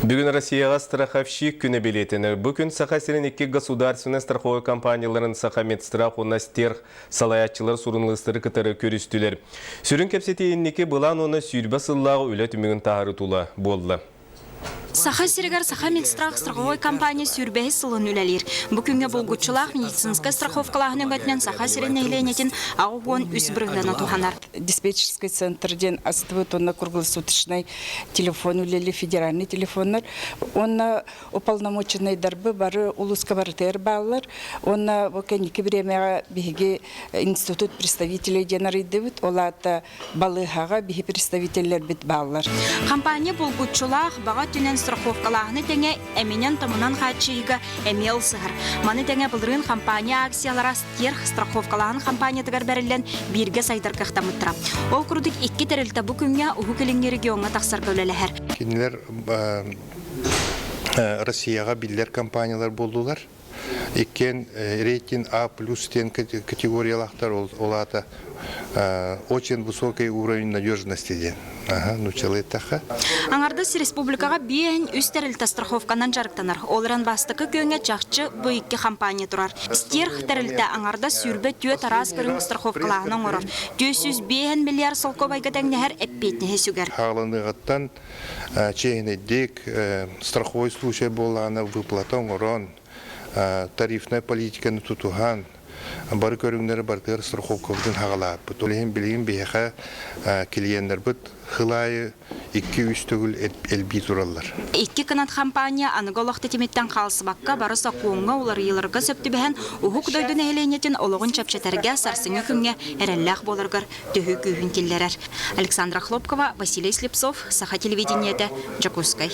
Бүгүн Россияҕа страховщик күнэ бэлиэтэнэр. Бу күн Саха сирин икки государственнай страховой компанияларын Сахамедстрах уонна Стерх салайааччылар суруналыыстары кытары көрүстүлэр. Сүрүн кэпсэтии инники былаан уонна 20 сыллааҕы үлэ түмүгүн таһаарыы тула буолла. Саха сиригэр Сахамедстрах страховой компания сүүрбэһис сылын үлэлиир. Бу күҥҥэ булгуччулаах медицинскэй страховкалааһын өҥөтүнэн Саха сирин нэһилиэнньэтин 83 бырыһыана туһанар. Диспетчерский центр диэн астыбыт уонна круглосуточный телефон үлэли федеральный телефоннар уонна уполномоченныйдарбы бары улууска барытыгар бааллар уонна бу кэнники бириэмэҕэ биһиги институт представителей диэн арыйдыбыт, ол аата балыыһаҕа биһи представителлэрбит бааллар. Компания булгуччулаах баҕа өттүнэн страховкалааһыны тэҥэ эминэн-томунан хааччыйыыга эмиэ ылсыһар. Маны тэҥэ былырыын компания акциялара Стерх страховкалааһын компаниятыгар бэриллэн бииргэ сайдар кыахтаммыттара. Ол курдук икки тэрилтэ бу күҥҥэ Уһук Илиҥҥи региоҥҥа тахсарга үлэлэһэр. Кинилэр Россияҕа биллэр компаниялар буоллулар. Иккиэн рейтинг А плюс диэн категориялаахтар, ол аата очень высокий уровень надежности диэн. Аха, нууччалыы эттэххэ. Аҥардас республикаҕа биэһин үс тэрилтэ страховканан дьарыктанар. Ол эрэн бастакы күөҥҥэ чахчы бу икки компания турар. Стерх тэрилтэ аҥардас 24 араас көрүҥ страховкалааһын оҥорор. 405 миллиард солкуобайга тэҥнэһэр эппиэтинэһи сүгэр. Хааланыаҕыттан чиэһинэйдик страховой случай буоллаҕына выплата оҥорон, тарифнай политиканы тутуһан, бары көрүҥнэри барытыгар страховкабытын хаҕалааппыт. Ол иһин билигин биһиэхэ клиеннэрбит сыл аайы икки-үс төгүл элбии тураллар. Икки кынат хампаанньа аныгы олох тэтимиттэн хаалсыбакка бары сокуоҥҥа уларыйыыларга сөп түбэһэн уһук дойду нэһилиэнньэтин олоҕун чэпчэтэргэ сарсыҥҥы күҥҥэ эрэллээх буоларыгар төһүү күүһүн киллэрэр. Александра Хлопкова, Василий Слепцов, Саха телевидениетэ, Дьокуускай.